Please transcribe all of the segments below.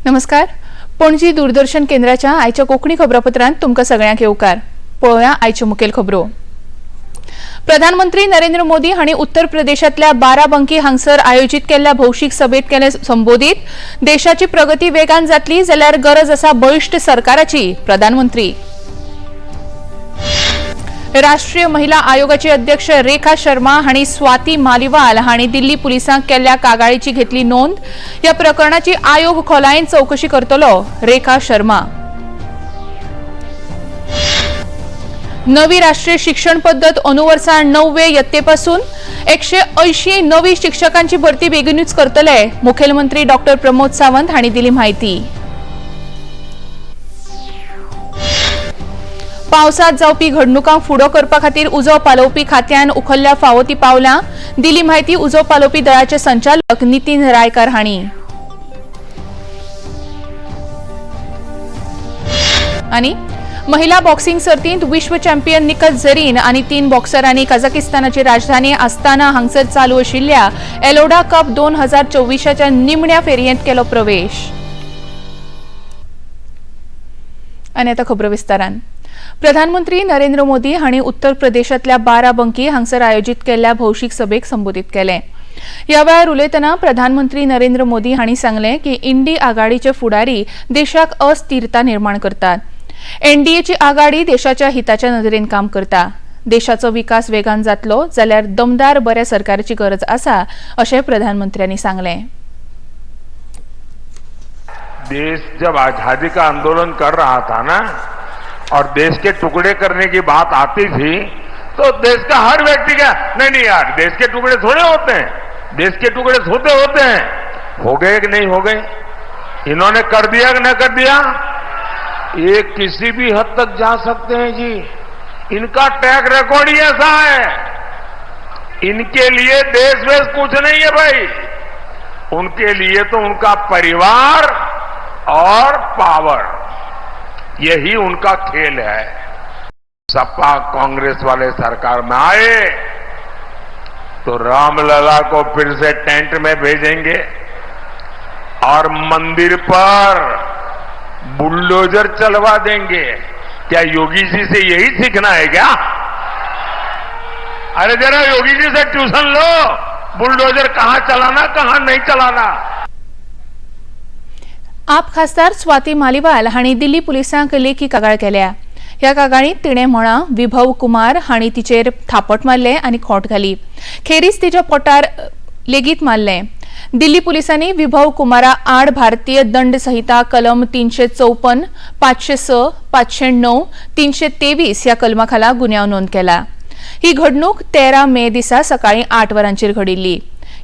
नमस्कार, पणजी दूरदर्शन केंद्राच्या आयच्या कोंकणी खबरापत्रांत तुमकां सगळ्यांक येवकार. पळोवया आयच्यो मुखेल खबरो. प्रधानमंत्री नरेंद्र मोदी हांणी उत्तर प्रदेशांतल्या बाराबंकी हांगसर आयोजीत केल्ल्या भौशीक सभेत केले संबोधीत. देशाची प्रगती वेगान जातली जाल्यार गरज आसा बळिश्ट सरकाराची. प्रधानमंत्री. राष्ट्रीय महिला आयोगाचे अध्यक्ष रेखा शर्मा हांणी स्वाती मालिवाल हांणी दिल्ली पुलिसांक केल्ल्या कागाळीची घेतली नोंद. ह्या प्रकरणाची आयोग खोलायेन चवकशी करतलो. रेखा शर्मा. नवी राष्ट्रीय शिक्षण पद्दत अंदू 9वे यत्तेपासून 180 नवी शिक्षकांची भरती बेगीनूच करतले. मुखेलमंत्री डॉक्टर प्रमोद सावंत हांणी दिली माहिती. पावसात जावपी घडणुकांक फुडो करपा खातीर उजो पालोवपी खात्यान उखल्ल्या फावो ती पावलां. दिली माहिती उजो पालोवपी दळाचे संचालक नितीन रायकार हांणी. आनी महिला बॉक्सिंग सर्तींत विश्व चॅम्पियन निकत झरीन आनी 3 बॉक्सरांनी कझाकिस्तानाची राजधानी आस्ताना हांगसर चालू आशिल्ल्या एलोडा कप 2024च्या निमण्या फेरयेंत केलो प्रवेश. आनी आतां खबरो विस्तारान. प्रधानमंत्री नरेंद्र मोदी हांणी उत्तर प्रदेशांतल्या बाराबंकी हांगसर आयोजीत केल्ल्या भौशीक सभेक संबोधीत केलें. ह्या वेळार उलयतना प्रधानमंत्री नरेंद्र मोदी हांणी सांगलें की इंडी आघाडीचे फुडारी देशाक अस्थिरता निर्माण करतात. एनडीएची आघाडी देशाच्या हिताच्या नदरेन काम करता. देशाचो विकास वेगान जातलो जाल्यार दमदार बऱ्या सरकाराची गरज आसा अशें प्रधानमंत्र्यांनी सांगलें. देश जब आजादी का आंदोलन कर रहा था ना और देश के टुकड़े करने की बात आती थी तो देश का हर व्यक्ति का नहीं नहीं यार, देश के टुकड़े थोड़े होते हैं, देश के टुकड़े होते होते हैं. हो गए कि नहीं हो गए? इन्होंने कर दिया कि न कर दिया? ये किसी भी हद तक जा सकते हैं जी. इनका ट्रैक रिकॉर्ड ही ऐसा है. इनके लिए देश वेश कुछ नहीं है भाई. उनके लिए तो उनका परिवार और पावर, यही उनका खेल है. सपा कांग्रेस वाले सरकार में आए तो रामलला को फिर से टेंट में भेजेंगे और मंदिर पर बुलडोजर चलवा देंगे. क्या योगी जी से यही सीखना है क्या? अरे जरा योगी जी से ट्यूशन लो, बुलडोजर कहां चलाना कहां नहीं चलाना. आप खासदार स्वाती मालिवाल हांणी दिल्ली पुलिसांक लेखी कागाळ केल्या. ह्या कागाळींत तिणें म्हळां विभव कुमार हांणी तिचेर थापट मारलें आनी खोंट घाली. खेरीज तिच्या पोटार लेगीत मारलें. दिल्ली पुलिसांनी विभव कुमारा आड भारतीय दंड संहिता कलम 354, 506, 509, 323 ह्या कलमा खाला गुन्यांव नोंद केला. ही घडणूक 13 मे दिसा सकाळी 8 वरांचेर घडिल्ली.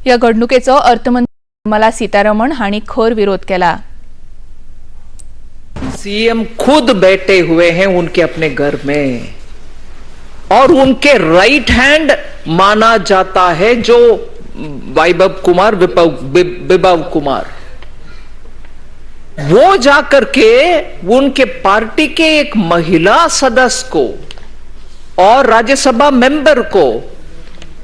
ह्या घडणुकेचो अर्थमंत्री निर्मला सीतारमण हांणी खर विरोध केला. सीएम खुद बैठे हुए हैं उनके अपने घर में और उनके राइट हैंड माना जाता है जो वैभव कुमार, विभव कुमार, वो जाकर के उनके पार्टी के एक महिला सदस्य को और राज्यसभा मेंबर को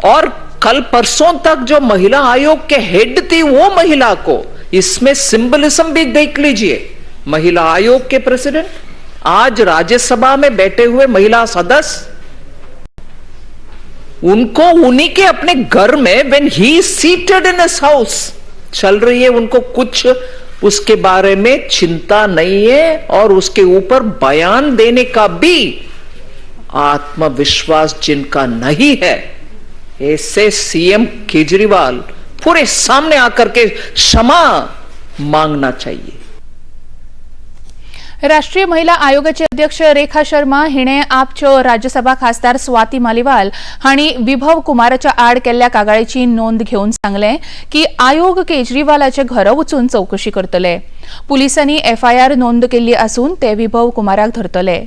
और कल परसों तक जो महिला आयोग के हेड थी वो महिला को, इसमें सिंबलिज्म भी देख लीजिए. महिला आयोग के प्रेसिडेंट, आज राज्यसभा में बैठे हुए महिला सदस्य, उनको उन्हीं के अपने घर में when he seated in his house चल रही है, उनको कुछ उसके बारे में चिंता नहीं है और उसके ऊपर बयान देने का भी आत्मविश्वास जिनका नहीं है, ऐसे सीएम केजरीवाल पूरे सामने आकर के क्षमा मांगना चाहिए. राष्ट्रीय महिला आयोगाचे अध्यक्ष रेखा शर्मा हिणे आपच्यो राज्यसभा खासदार स्वाती मालिवाल हांणी विभव कुमाराच्या आड केल्ल्या कागाळीची नोंद घेवन सांगलें की आयोग केजरीवालाचे घरा वचून चवकशी करतले. पुलिसांनी एफआयआर नोंद केल्ली आसून ते विभव कुमाराक धरतले.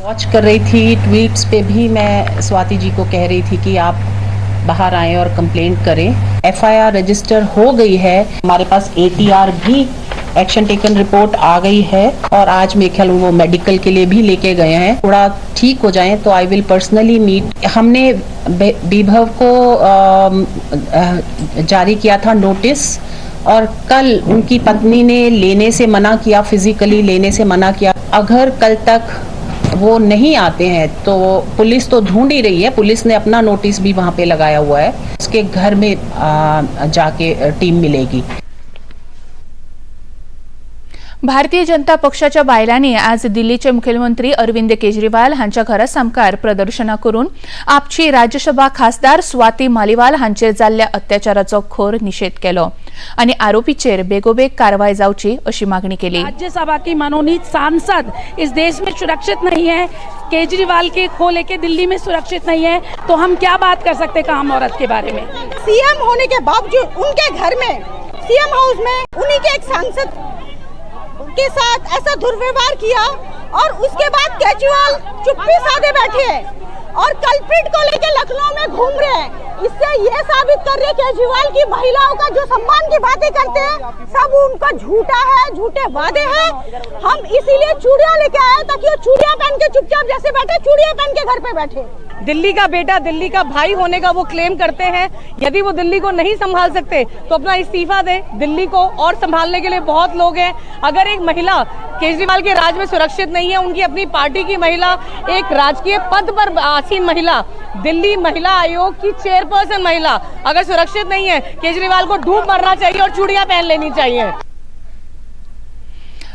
वॉच कर रही थी, ट्वीट्स पे भी मैं स्वाति जी को कह रही थी कि आप बाहर आएं और कंप्लेंट करें. एफआईआर रजिस्टर हो गई है, हमारे पास एटीआर भी एक्शन टेकन रिपोर्ट आ गई है और आज मेरे ख्याल वो मेडिकल के लिए भी लेके गए हैं. थोड़ा ठीक हो जाएं तो I will personally meet. हमने विभव को जारी किया था नोटिस और कल उनकी पत्नी ने लेने से मना किया, फिजिकली लेने से मना किया. अगर कल तक वो नहीं आते हैं तो पुलिस तो ढूंढ ही रही है. पुलिस ने अपना नोटिस भी वहाँ पे लगाया हुआ है. उसके घर में जाके टीम मिलेगी. भारतीय जनता पक्षाच्या बायलांनी आज दिल्लीचे मुखेलमंत्री अरविंद केजरीवाल हांच्या घरा सामकार प्रदर्शनां करून आपची राज्यसभा खासदार स्वाती मालिवाल हांचेर जाल्ल्या अत्याचाराचो खर निशेध केलो आनी आरोपीचेर बेगोबेग कारवाय जावची अशी मागणी केली. राज्यसभा की मनोनीत सांसद इस देश में सुरक्षित नहीं है, केजरीवाल के को लेके दिल्ली में सुरक्षित नहीं है, तो हम क्या बात कर सकते हैं काम औरत के बारे में. सीएम होने के बावजूद उनके घर में, सीएम हाउस में उन्हीं के एक सांसद के साथ ऐसा दुर्व्यवहार किया और उसके बाद केजरीवाल चुप्पी साधे बैठे हैं और कल्प्रिट को लेकर लखनऊ में घूम रहे हैं. इससे ये साबित कर रहे हैं केजरीवाल की महिलाओं का जो सम्मान की बातें करते हैं सब उनका झूठा है, झूठे वादे हैं. हम इसीलिए चूड़ियां लेके आए ताकि वो चूड़ियां पहन के चुपचाप जैसे बैठे, चूड़ियां पहन के घर पे बैठे. दिल्ली का बेटा, दिल्ली का भाई होने का वो क्लेम करते हैं. यदि वो दिल्ली को नहीं संभाल सकते तो अपना इस्तीफा दें. दिल्ली को और संभालने के लिए बहुत लोग हैं. अगर एक महिला केजरीवाल के राज में सुरक्षित नहीं है, उनकी अपनी पार्टी की महिला, एक राजकीय पद पर आसीन महिला, दिल्ली महिला आयोग की चेयरपर्सन महिला अगर सुरक्षित नहीं है, केजरीवाल को डूब मरना चाहिए और चूड़ियां पहन लेनी चाहिए.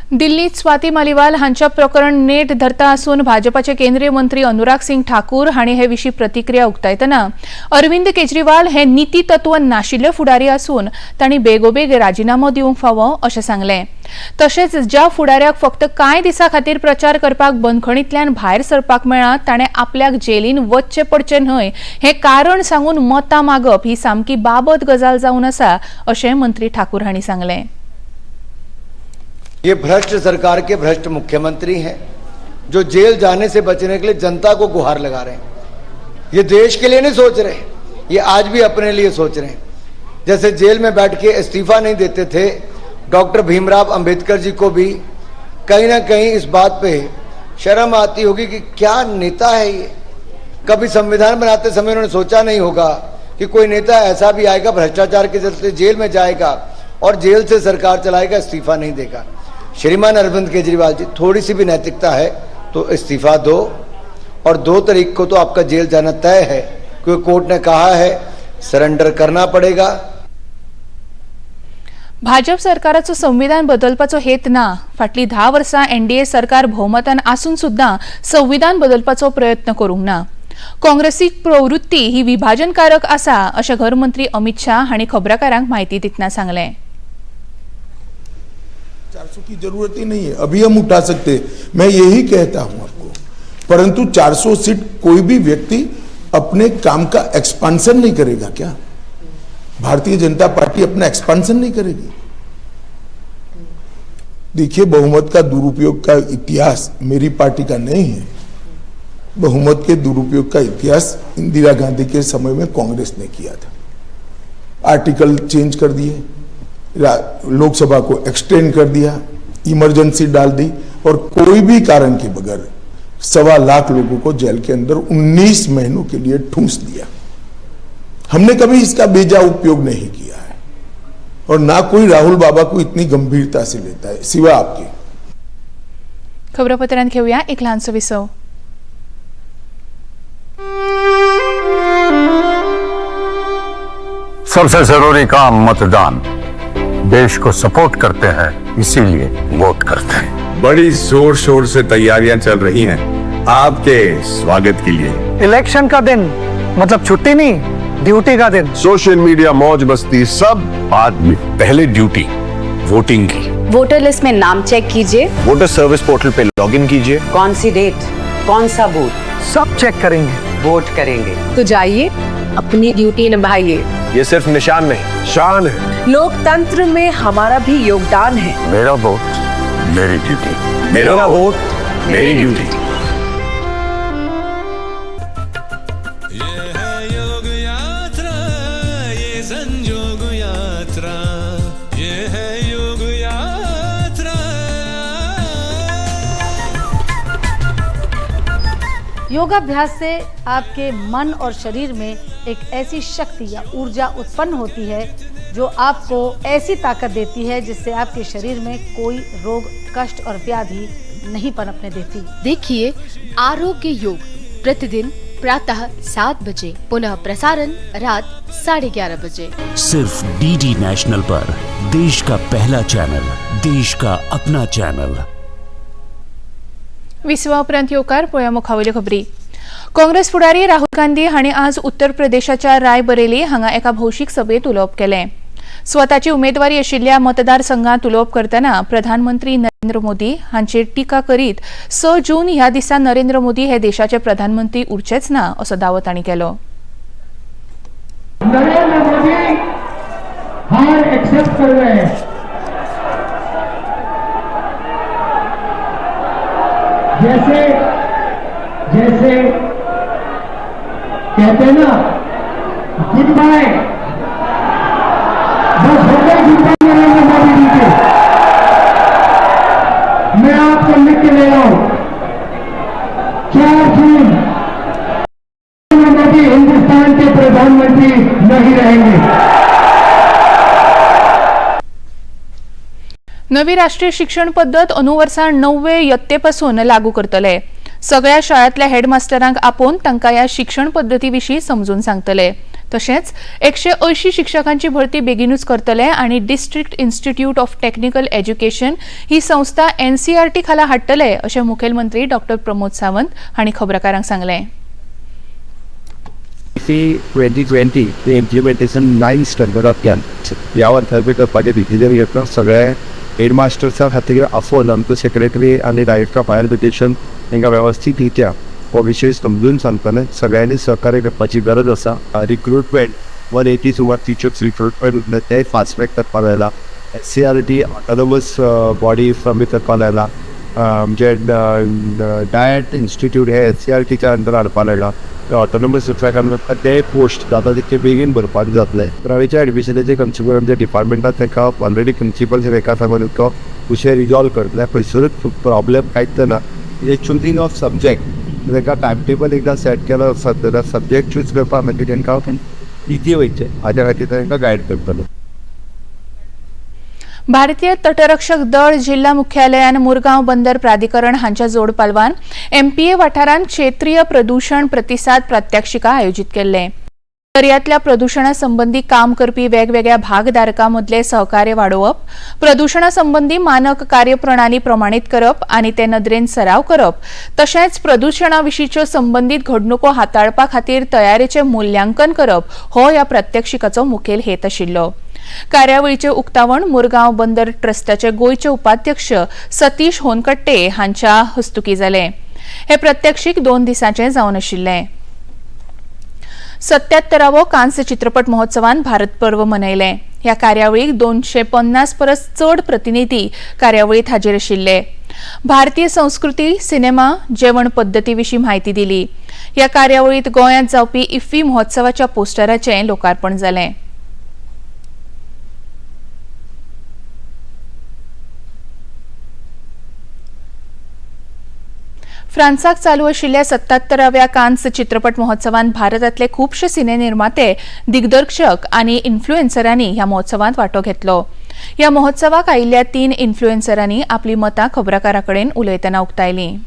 दिल्लीत स्वाती मालिवाल हांच्या प्रकरण नेट धरता आसून भाजपाचे केंद्रीय मंत्री अनुराग सिंग ठाकूर हांणी हे विशीं प्रतिक्रिया उक्तायतना अरविंद केजरीवाल हे नीती तत्व नाशिल्ले फुडारी आसून तांणी बेगोबेग राजिनामो दिवंक फावो अशें सांगलें. तशेंच ज्या फुडाऱ्याक फक्त कांय दिसां खातीर प्रचार करपाक बंदखणींतल्यान भायर सरपाक मेळ्ळा ताणें आपल्याक जेलीन वचचें पडचें न्हय हें कारण सांगून मतां मागप ही सामकी बाबत गजाल जावन आसा अशें मंत्री ठाकूर हांणी सांगलें. ये भ्रष्ट सरकार के भ्रष्ट मुख्यमंत्री हैं जो जेल जाने से बचने के लिए जनता को गुहार लगा रहे हैं. ये देश के लिए नहीं सोच रहे, ये आज भी अपने लिए सोच रहे हैं. जैसे जेल में बैठ के इस्तीफा नहीं देते थे, डॉक्टर भीमराव अंबेडकर जी को भी कहीं ना कहीं इस बात पे शर्म आती होगी कि क्या नेता है ये. कभी संविधान बनाते समय उन्होंने सोचा नहीं होगा कि कोई नेता ऐसा भी आएगा, भ्रष्टाचार के चलते जेल में जाएगा और जेल से सरकार चलाएगा, इस्तीफा नहीं देगा. श्रीमान अरविंद केजरीवाल जी, थोड़ी सी भी नैतिकता है तो इस्तीफा दो और 2 तारीख को तो आपका जेल जाना तय है, क्योंकि कोर्ट ने कहा है सरेंडर करना पड़ेगा. भाजप सरकाराचो संविधान बदलपाचो हेत ना. फाटली 10 वर्सां एनडीए सरकार भोवमतान आसून सुद्दां संविधान बदलपाचो प्रयत्न करूंक ना. काँग्रेसी प्रवृत्ती ही विभाजनकारक आसा अशें घरमंत्री अमित शाह हांणी खबराकारांक म्हायती दितना सांगलें. 400 की जरूरत ही नहीं है, अभी हम उठा सकते, मैं यही कहता हूं आपको. परंतु 400 सीट कोई भी व्यक्ति अपने काम का एक्सपांशन नहीं करेगा क्या? भारतीय जनता पार्टी अपना एक्सपांशन नहीं करेगी? देखिए, बहुमत का दुरुपयोग का इतिहास मेरी पार्टी का नहीं है. बहुमत के दुरुपयोग का इतिहास इंदिरा गांधी के समय में कांग्रेस ने किया था. आर्टिकल चेंज कर दिए, लोकसभा को एक्सटेंड कर दिया, इमरजेंसी डाल दी और कोई भी कारण के बगैर 1.25 लाख लोगों को जेल के अंदर 19 महीनों के लिए ठूंस दिया. हमने कभी इसका बेजा उपयोग नहीं किया है और ना कोई राहुल बाबा को इतनी गंभीरता से लेता है सिवा आपके. खबरापत्रांत घेऊया एक ल्हानसो विसव. सबसे जरूरी काम मतदान. देश को सपोर्ट करते हैं, इसीलिए वोट करते हैं. बड़ी जोर शोर से तैयारियां चल रही हैं आपके स्वागत के लिए. इलेक्शन का दिन मतलब छुट्टी नहीं, ड्यूटी का दिन. सोशल मीडिया, मौज मस्ती सब बाद में, पहले ड्यूटी. वोटिंग की। वोटर लिस्ट में नाम चेक कीजिए, water service portal pay login कीजिए, कौन सी डेट, कौन सा बूथ, सब चेक करेंगे, वोट करेंगे। तो जाइए, अपनी ड्यूटी निभाइए। ये सिर्फ निशान नहीं, शान है। लोकतंत्र में हमारा भी योगदान है। मेरा वोट मेरी ड्यूटी, मेरा वोट मेरी ड्यूटी। ये है योग यात्रा, ये संजोग यात्रा, ये है योग यात्रा। योगाभ्यास से आपके मन और शरीर में एक ऐसी शक्ति या ऊर्जा उत्पन्न होती है जो आपको ऐसी ताकत देती है जिससे आपके शरीर में कोई रोग, कष्ट और व्याधि नहीं पनपने देती। देखिए आरोग्य योग प्रतिदिन प्रातः 7 बजे, पुनः प्रसारण रात 11:30 बजे, सिर्फ डीडी नेशनल पर। देश का पहला चैनल, देश का अपना चैनल। विसवा उपरांत येवकार पळोवया मुखावयल्यो खबरी। काँग्रेस फुडारी राहुल गांधी हांणी आज उत्तर प्रदेशाच्या रायबरेली हांगा एका भौशीक सभेत उलोवप केलें। स्वताची उमेदवारी आशिल्ल्या मतदारसंघात उलोवप करतना प्रधानमंत्री नरेंद्र मोदी हांचेर टिका करीत 6 जून ह्या दिसा नरेंद्र मोदी हे देशाचे प्रधानमंत्री उरचेच ना असो दावो तांणी केलो। नरेंद्र मोदी हार एक्सेप्ट कर रहे हैं। जैसे जैसे कहते हैं ना, गुड बाय, बस हो गई गुड बाय नरेंद्र मोदी जी के। मैं आपको लिख के ले रहा हूं, 4 जून नरेंद्र मोदी हिंदुस्तान के प्रधानमंत्री नहीं रहेंगे। नवी राष्ट्रीय शिक्षण पद्दत अंदू वर्सा 9वे यत्तेपासून लागू करतले। सगळ्या शाळांतल्या हेडमास्टरांक आपोवन तांकां ह्या शिक्षण पद्दती विशीं समजून सांगतले। तशेंच 180 शिक्षकांची भरती बेगीनूच करतले आनी district institute of technical education ही संस्था एनसीआरटी खाला हाडटले अशें मुखेलमंत्री डॉक्टर प्रमोद सावंत हांणी खबराकारांक सांगलें। 2020 ते इम्प्लिमेंटेशन 9 स्टँडर्ड ऑफ ज्ञान ह्या वर्सा करपाचें डिसिजन घेतलो। सगळे हेडमास्टर्सा खातीर आफोवन आमचो सेक्रेटरी आनी डायरेक्टर ऑफ हायर एज्युकेशन तांकां वेवस्थीत रित्या हो विशय समजून सांगतना सगळ्यांनी सहकार्य करपाची गरज आसा। रिक्रुटमेंट 180 सुमार टिचर्स रिक्रुटमेंट ते फास्ट ट्रॅक करपाक लायला। एससीआरटी ऑटोनॉमस बॉडी कमी करपाक लायला। म्हणजे डायट इन्स्टिट्यूट हे एससीआरटीच्या अंडर हाडपाक लायला। ऑटोनॉमस ते पोस्ट जाता तितके बेगीन भरपाक जातले। प्रायवेटच्या एडमिशनाचे प्रिंसिपल आमच्या डिपार्टमेंटात ताका ऑलरेडी प्रिंसिपल एका सांगून तो विशय रिजॉल्व करतले। खंयसरूच प्रॉब्लेम कांयच ना। चुजींग ऑफ सब्जेक्ट ताका टायम टेबल एकदां सेट केलो आसत जाल्यार सब्जेक्ट चूज करपाक मागीर तांकां इजी वयचें, हाज्या खातीर तांकां गायड करतलो। भारतीय तटरक्षक दळ जिल्हा मुख्यालयान मुरगांव बंदर प्राधिकरण हांच्या जोड पालवान एमपीए वाठारांत क्षेत्रीय प्रदूषण प्रतिसाद प्रात्यक्षिका आयोजित केल्लें। दर्यांतल्या प्रदूषणा संबंदी काम करपी वेगवेगळ्या भागधारकां मदले सहकार्य वाडोवप, प्रदूषणा संबंदी मानक कार्यप्रणाली प्रमाणीत करप आनी ते नदरेन सराव करप, तशेंच प्रदूषणा विशींच्यो संबंदीत घडणुको हाताळपा खातीर तयारेचें मूल्यांकन करप हो ह्या प्रात्यक्षिकाचो मुखेल हेत आशिल्लो। कार्यावळीचे उक्तावण मुरगांव बंदर ट्रस्टाचे गोंयचे उपाध्यक्ष सतीश होनकट्टे हांच्या हस्तुकी जालें। हे प्रात्यक्षिक 2 दिसांचे जावन आशिल्लें। 77वो कांस्य चित्रपट महोत्सवान भारत पर्व मनयलें। ह्या कार्यावळीक 250 परस चड प्रतिनिधी कार्यावळीत हाजीर आशिल्ले। भारतीय संस्कृती, सिनेमा, जेवण पद्दती विशीं म्हायती दिली। ह्या कार्यावळीत गोंयांत जावपी इफ्फी महोत्सवाच्या पोस्टराचें लोकार्पण जालें। फ्रांसाक चालू आशिल्ल्या 77व्या कान्स चित्रपट महोत्सवांत भारतांतले खुबशे सिने निर्माते, दिग्दर्शक आनी इन्फ्लुएन्सरांनी ह्या महोत्सवांत वांटो घेतलो। ह्या महोत्सवाक आयिल्ल्या 3 इन्फ्लुएन्सरांनी आपली मतां खबराकारां कडेन उलयतना उक्तायलीं।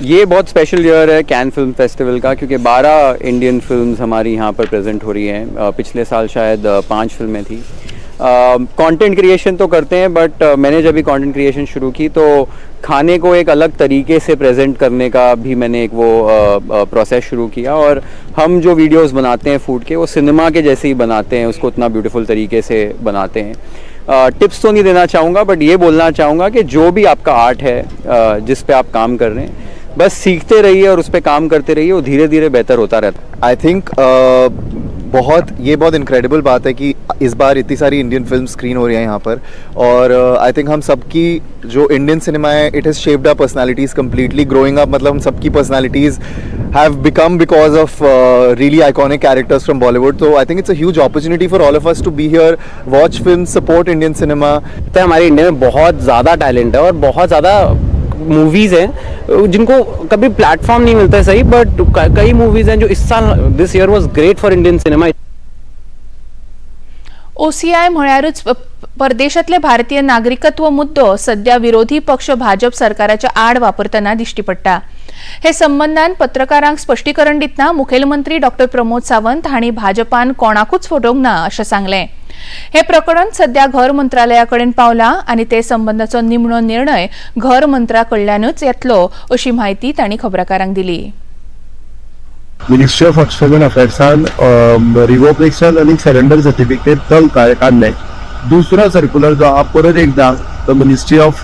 ये बहुत स्पेशल ईयर है can film festival का, क्योंकि 12 इंडियन फिल्म्स हमारी यहाँ पर प्रेजेंट हो रही हैं। पिछले साल शायद 5 फिल्में थी। कंटेंट क्रिएशन तो करते हैं, बट मैंने जब भी कंटेंट क्रिएशन शुरू की तो खाने को एक अलग तरीके से प्रेजेंट करने का भी मैंने एक वो प्रोसेस शुरू किया। और हम जो वीडियोस बनाते हैं फूड के, वो सिनेमा के जैसे ही बनाते हैं, उसको उतना ब्यूटीफुल तरीके से बनाते हैं। टिप्स तो नहीं देना चाहूँगा, बट ये बोलना चाहूँगा कि जो भी आपका आर्ट है, जिस पे आप काम कर रहे हैं, बस सीखते रहिए और उस पर काम करते रहिए, वो धीरे धीरे बेहतर होता रहता है। I think बहुत इनक्रेडिबल बात है कि इस बार इतनी सारी इंडियन फिल्म स्क्रीन हो रही है यहाँ पर, और I think हम सबकी जो इंडियन सिनेमा है, it has shaped our personalities completely. Growing up, मतलब हम सबकी personalities have become because of really iconic characters from Bollywood. तो I think it's a huge opportunity for all of us to be here, watch film, support Indian cinema. तो हमारे India में बहुत ज़्यादा talent है और बहुत ज़्यादा मूवीज़ हैं जिनको कभी प्लेटफॉर्म नहीं मिलता है सही, बट कई मूवीज़ हैं जो इस साल, this year was great for Indian cinema. OCI म्हळ्यारूच परदेशांतले भारतीय नागरिकत्व मुद्दो सध्या विरोधी पक्ष भाजप सरकाराच्या आड वापरतना दिश्टी पडटा। हे संबंधान पत्रकारांक स्पश्टीकरण दितना मुखेलमंत्री डॉक्टर प्रमोद सावंत हांणी भाजपान कोणाकूच फटोवंक ना अशें सांगलें। हे प्रकरण सध्या घर मंत्रालया कडेन पावलां आनी ते संबंदाचो निमणो निर्णय घर मंत्र्या कडल्यानूच येतलो अशी म्हायती तांणी खबराकारांक दिली। मिनिस्ट्री ऑफ एक्सटर्नल अफेर्सान रिवोकेशन आनी सरेंडर सर्टिफिकेट तो काडलें। दुसरो सर्क्युलर जो आहा परत एकदां तो मिनिस्ट्री ऑफ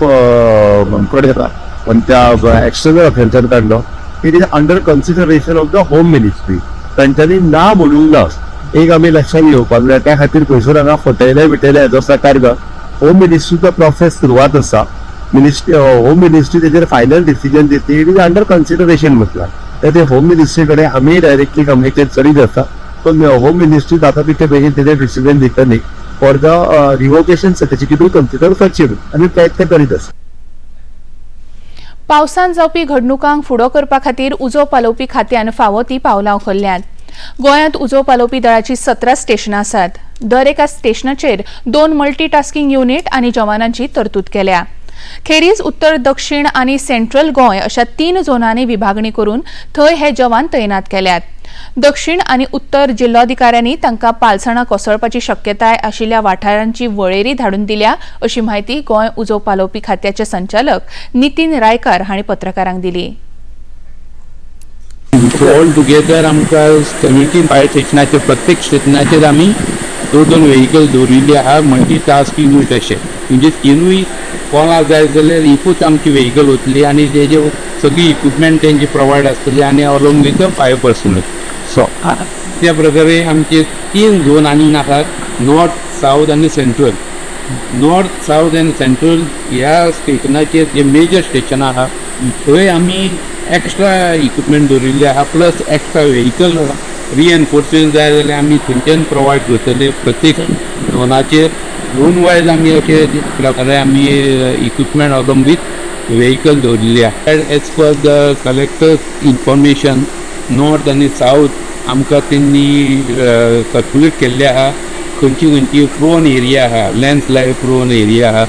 कडेन त्या एक्सटर्नल अफेर्सान काडलो। It is under consideration of the home ministry. तांच्यांनी ना म्हणूंक ना, एक आमी लक्षात घेवपाक जाय। त्या खातीर खंयसर हांगा फटयले बिटयले हाचो प्रकार ना। होम मिनिस्ट्रीचो प्रोसेस सुरवात आसा। मिनिस्ट्री होम मिनिस्ट्री तेजेर फायनल डिसिजन दितली। It is under consideration म्हटलां ते होम मिनिस्ट्री कडेन आमी डायरेक्टली कम्युनिकेट करीत आसा। पण होम मिनिस्ट्री जाता तितके बेगीन तेजेर डिसिजन दितली फॉर the revocation सर्टिफिकेटूय कन्सिडर करची आमी प्रयत्न करीत आसा। पावसान जावपी घडणुकांक फुडो करपा खातीर उजो पालोवपी खात्यान फावो ती पावलां उखल्ल्यांत। गोंयांत उजो पालोवपी दळाची 17 स्टेशनां आसात। दर एका स्टेशनाचेर 2 मल्टीटास्किंग युनिट आनी जवानांची तरतूद केल्या। खेरीज उत्तर, दक्षिण आनी सेंट्रल गोंय अशा 3 झोनांनी विभागणी करून थंय हे जवान तैनात केल्यात। दक्षिण आनी उत्तर जिल्लोधिकाऱ्यांनी तांकां पालसणां कोसळपाची शक्यताय आशिल्ल्या वाठारांची वळेरी धाडून दिल्या अशी म्हायती गोंय उजो पालोवपी खात्याचे संचालक नितीन रायकार हांणी पत्रकारांक दिली। ऑल टुगेदर आमकां 17 फायर स्टेशनाचेर प्रत्येक स्टेशनाचेर आमी 2-2 व्हेकल दवरिल्ले आहा, मल्टीटास्किंग यूनिट अशें, म्हणजे तिनूय कोणाक जाय जाल्यार एकूच आमची व्हेकल वतली आनी तेजे सगळी इक्विपमेंट तेंची प्रोवायड आसतली आनी along with the fire personnel. So त्या प्रकारे आमचे 3 झोन आनी आसात, नॉर्थ, सावथ आनी सेंट्रल। नॉर्थ, सावथ आनी सेंट्रल ह्या स्टेशनाचेर जे मेजर स्टेशनां आहा थंय आमी एक्स्ट्रा इक्विपमेंट दवरिल्ले आहा, प्लस एक्स्ट्रा व्हेकल रिएनफोर्समेंट जाय जाल्यार आमी थंयच्यान प्रोवायड करतले। प्रत्येक झोनाचेर झोन वायज आमी अशे प्रकारे आमी इक्विपमेंट अलॉंग विथ व्हेकल दवरिल्ले आहा। As per the collector's information, north आनी सावथ आमकां तेंनी सर्क्युलेट केल्ले आहा। खंयची खंयची प्रोन एरिया आहा, लँडस्लायड प्रोन एरिया आहा,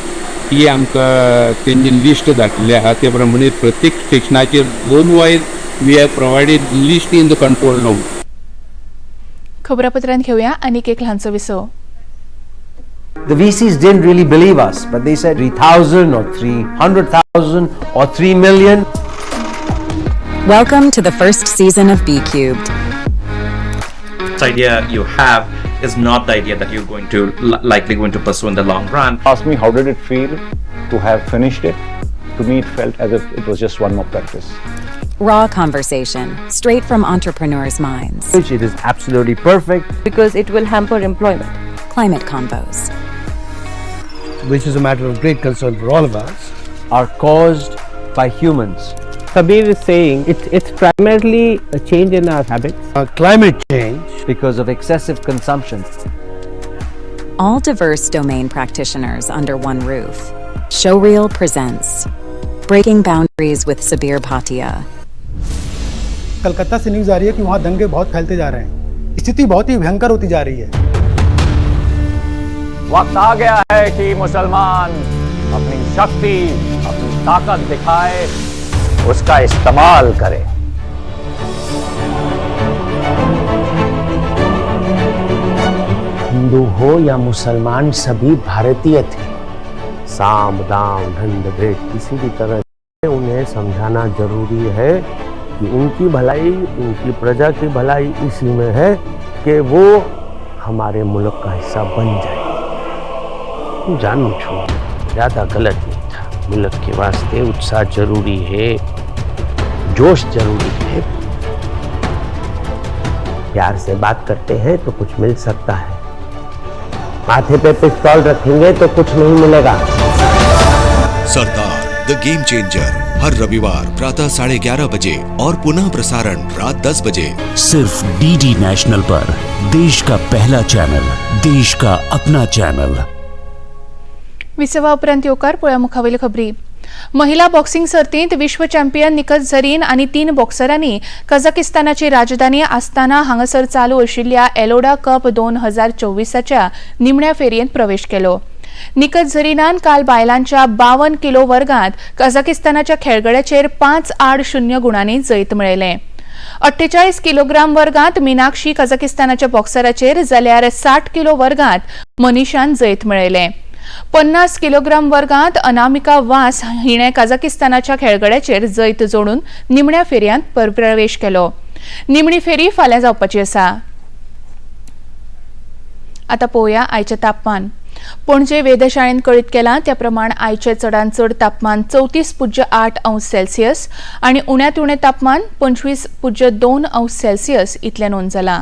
ती आमकां तेंची लिस्ट धाडलेली आहा। ते प्रमाणे प्रत्येक स्टेशनाचेर zone wise we have provided list in the control room. खबरापत्रांत घेऊया आनीक एक ल्हानसो विसव। The VCs didn't really believe us, but they said 3,000 or 300,000 or 3 million. Welcome to the first season of B Cubed. The idea you have is not the idea that you're going to likely going to pursue in the long run. Ask me how did it feel to have finished it? To me, it felt as if it was just one more practice. Raw conversation, straight from entrepreneurs' minds. It is absolutely perfect. Because it will hamper employment. Climate combos, which is a matter of great concern for all of us, are caused by humans. Sabir is saying it's primarily a change in our habits. Climate change. Because of excessive consumption. All diverse domain practitioners under one roof. Showreel presents Breaking Boundaries with Sabir Bhatia. Calcutta से news आ रही है कि वहाँ दंगे बहुत फैलते जा रहे हैं, स्थिति बहुत ही भयंकर होती जा रही है। वक्त आ गया है कि मुसलमान अपनी शक्ति, अपनी ताकत दिखाए, उसका इस्तेमाल करे। हिंदू हो या मुसलमान, सभी भारतीय थे। साम दाम दंड भेद किसी भी तरह उन्हें समझाना जरूरी है कि उनकी भलाई, उनकी प्रजा की भलाई इसी में है कि वो हमारे मुल्क का हिस्सा बन जाए। जानू छो इरादा गलत नहीं था। मुल्क के वास्ते उत्साह जरूरी है, जोश जरूरी है। प्यार से बात करते हैं तो कुछ मिल सकता है, माथे पे पिस्तौल रखेंगे तो कुछ नहीं मिलेगा। सरदार the game changer हर रविवार प्रातः 11:30 बजे और पुनः प्रसारण रात 10 बजे सिर्फ डीडी नेशनल पर देश का पहला चैनल, देश का अपना चैनल। विसवा उपरांत येवकार पळोवया मुखावयल्यो खबरी। महिला बॉक्सिंग सर्तींत विश्व चॅम्पियन निकत झरीन आनी 3 बॉक्सरांनी कझाकिस्तानाची राजधानी आस्ताना हांगासर चालू आशिल्ल्या एलोडा कप 2024च्या निमण्या फेरयेंत प्रवेश केलो। निकत झरीनान काल बायलांच्या 52 किलो वर्गांत कझाकिस्तानाच्या खेळगड्याचेर 5-0 गुणांनी जैत मेळयलें। 48 किलोग्राम वर्गांत मीनाक्षी कझाकिस्तानाच्या बॉक्सराचेर जाल्यार 60 किलो वर्गांत मनीषान जैत मेळयलें। 50 किलोग्राम वर्गांत अनामिका वास हिणें कझाकिस्तानाच्या खेळगड्याचेर जैत जोडून निमण्या फेरयांत प्रवेश केलो। निमणी फेरी फाल्यां जावपाची आसा। आतां पळोवया आयचें तापमान। पणजे वेधशाळेन कळीत केलां त्या प्रमाण आयचें चडांत चड तापमान 34.8 अंश सेल्सियस आनी उण्यांत उणें तापमान 25.2 अंश सेल्सियस इतलें नोंद जालां।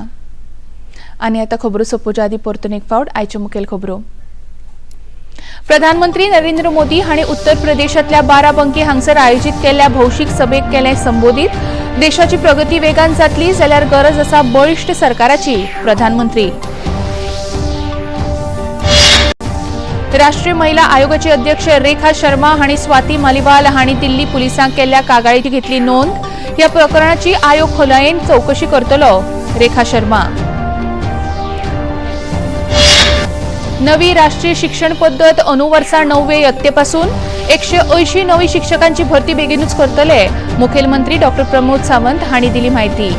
आनी आतां खबरो सोंपोवच्या आदीं परतून एक फावट आयच्यो मुखेल खबरो। प्रधानमंत्री नरेंद्र मोदी हांणी उत्तर प्रदेशांतल्या बाराबंकी हांगसर आयोजीत केल्ल्या भौशीक सभेक केलें संबोधीत। देशाची प्रगती वेगान जातली जाल्यार गरज आसा बळिश्ट सरकाराची, प्रधानमंत्री। राष्ट्रीय महिला आयोगाचे अध्यक्ष रेखा शर्मा हांणी स्वाती मालिवाल हांणी दिल्ली पुलिसांक केल्ल्या कागाळीची घेतली नोंद। ह्या प्रकरणाची आयोग खोलायेन चवकशी करतलो, रेखा शर्मा। नवी राष्ट्रीय शिक्षण पद्दत अनुवर्सा 9वे यत्तेपासून 180 नवी शिक्षकांची भरती बेगीनूच करतले, मुखेलमंत्री डॉ प्रमोद सावंत हांणी दिली म्हायती।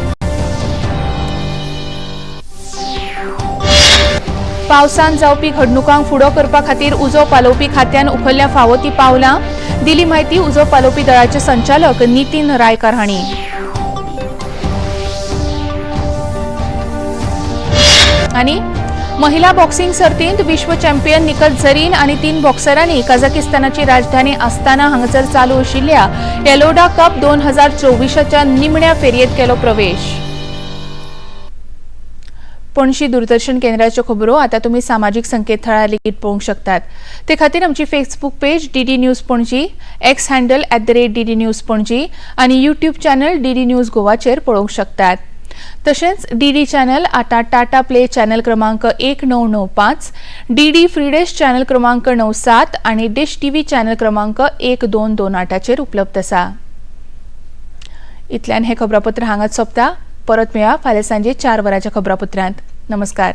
पावसान जावपी घडणुकांक फुडो करपा खातीर उजो पालोवपी खात्यान उखल्ल्या फावो ती पावलां, दिली म्हायती उजो पालोवपी दळाचे संचालक नितीन रायकार हांणी। आनी महिला बॉक्सिंग सर्तींत विश्व चॅम्पियन निकत झरीन आनी 3 बॉक्सरांनी कझाकिस्तानाची राजधानी आस्ताना हांगासर चालू आशिल्ल्या एलोडा कप 2024च्या निमण्या फेरयेंत केलो प्रवेश। पणजी दूरदर्शन केंद्राच्यो खबरो आतां तुमी सामाजीक संकेतथळार लेगीत पळोवंक शकतात। ते खातीर आमची Facebook page DD news Panaji, X handle @DD news Panaji आनी यूट्यूब चॅनल डीडी न्यूज गोवाचेर पळोवंक शकतात। तशेंच डीडी चॅनल आतां टाटा प्ले चॅनल क्रमांक 1995, डीडी फ्री डिश चॅनल क्रमांक 97 आनी डिश टीव्ही चॅनल क्रमांक 1228चेर उपलब्ध आसा। इतल्यान हें खबरापत्र हांगाच सोंपता। परत मेळया फाल्यां सांजे 4 वरांच्या खबरापत्रांत। नमस्कार।